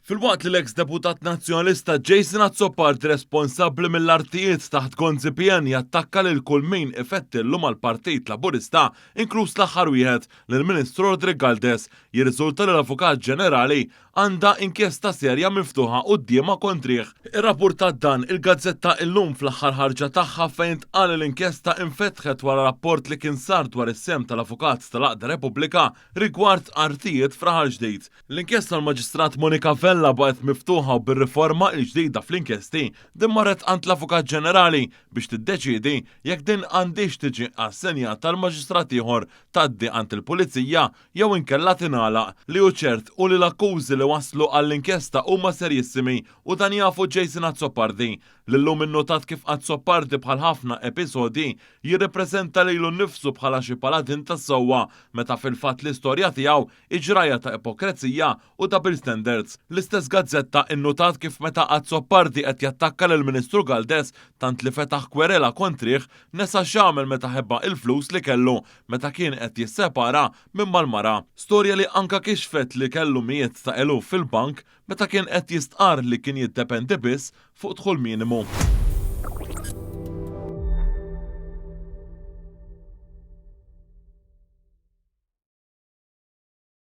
Filwaqt li l-eks deputat Nazzjonalista Jason Azzopardi responsabbli mill-artijiet taħt Gonzi PN jattakka lil kull min ifettillu mal-Partit Laburista, inkluż l-aħħar wieħed, lill-Ministru Roderick Galdes, jirriżulta li l-Avukat Ġenerali għandha inkjesta serja miftuħa quddiemha kontrih. Irrappurtat dan il-gazzetta Illum fl-aħħar ħarġa tagħha fejn ntqal li l-inkjesta infetħet wara rapport li kien sar dwar is-sehem tal-avukat tal-Għaqda Repubblika rigward artijiet f'Raħal Ġdid. L-inkjesta tal-Maġistrat Monica Vella baqgħet miftuħa u bir-riforma l-ġdida fl-inkjesti, din marret għand l-Avukat Ġenerali biex tiddeċiedi jekk din għandhiex tiġi assenjata għal maġistrat ieħor, tgħaddi għand il-Pulizija jew inkella tingħalaq. Li hu ċert hu li l-akkużi li wasslu għall-inkjesta huma serjissimi u dan jafu Jason Azzopardi. L-Illum innotat kif Azzopardi bħal ħafna episodji jirripreżenta lilu nnifsu bħala xi paladin tas-sewwa meta fil-fatt l-istorja tiegħu hi ġrajja ta' ipokrezija u double standards. L-istess gazzetta innotat kif meta Azzopardi qed jattakka lill-Ministru Galdes tant li fetaħ kwerela kontrih nesa x'għamel meta ħeba il-flus li kellu meta kien qed jissepara minn mal-mara. Storja li anka kixfet li kellu mijiet ta' eluf fil-bank meta kien qed jistqarr li kien jiddependi biss fuq dħul minimu.